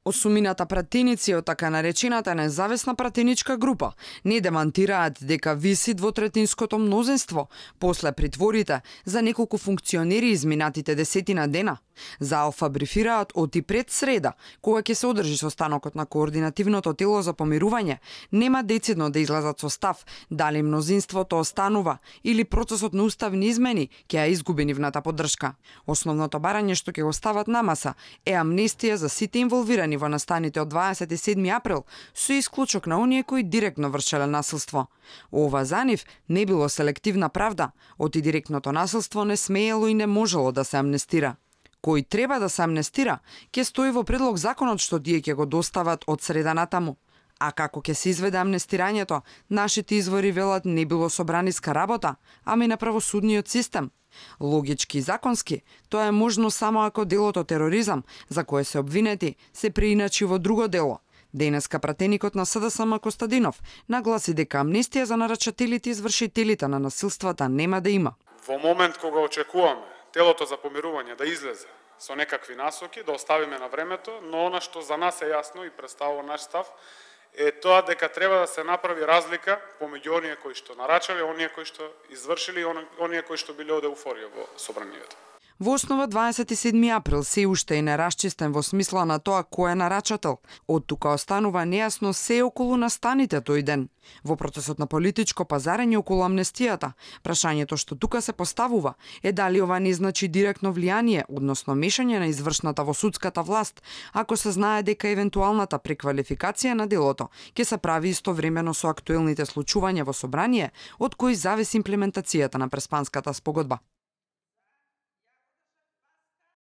Осумината пратеници од така наречената независна пратеничка група не демантираат дека виси двотретинското мнозинство после притворите за неколку функционери изминатите десетина дена. За Алфа брифираат од и пред среда, кога ќе се одржи состанокот на координативното тело за помирување, нема децидно да излезат со став дали мнозинството останува или процесот на уставни измени ќе ја изгуби нивната поддршка. Основното барање што ќе го стават на маса е амнестија за сите инволвирани во настаните од 27 април, со исклучок на оние кои директно вршеле насилство. Ова за нив не било селективна правда, оти директното насилство не смеело и не можело да се амнестира. Кој треба да се амнестира, ќе стои во предлог законот што тие ќе го достават од среда натаму. А како ќе се изведе амнестирањето, нашите извори велат не било собраниска работа, ами на правосудниот систем. Логички и законски, тоа е можно само ако делото тероризам, за кое се обвинети, се преиначи во друго дело. Денеска пратеникот на СДСМ Костадинов нагласи дека амнестија за нарачателите и извршителите на насилствата нема да има. Во момент кога очекуваме телото за помирување да излезе со некакви насоки, да оставиме на времето, но она што за нас е јасно и представува наш став, е тоа дека треба да се направи разлика помеѓу оние кои што нарачале, оние кои што извршили и оние кои што биле од еуфорија во собранието. Во основа 27 април се уште е нерасчистен во смисла на тоа кој е нарачател. Од тука останува нејасно се околу настаните тој ден. Во процесот на политичко пазарење околу амнестијата, прашањето што тука се поставува е дали ова не значи директно влијание, односно мешање на извршната во судската власт, ако се знае дека евентуалната преквалификација на делото ќе се прави истовремено со актуелните случувања во собрание, од кои зависи имплементацијата на Преспанската спогодба.